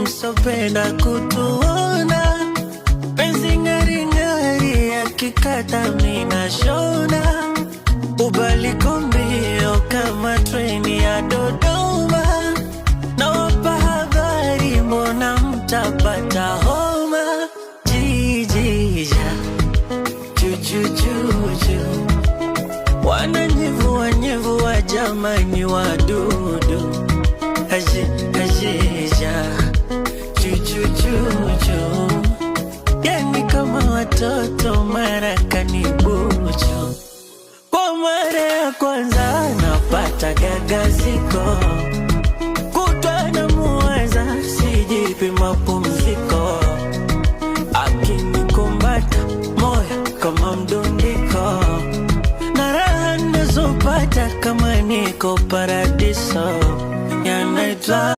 Msopenda kutuona penzi ng'aring'ari, akikata mina shona ubaliko mbio kama treni ya Dodoma, nawapa habari, mbona mtapata homa. Jijija jujujuju wananyevua nyevua, jamani wadudu aje ajeja jujujuju, yani kama watoto marakani bucho kwa mara ya kwanza napata gagaziko, kutwa na muwaza, sijipi mapumziko, akinikumbata moyo kama mdundiko, na raha nazopata kama niko paradiso, yanaitwa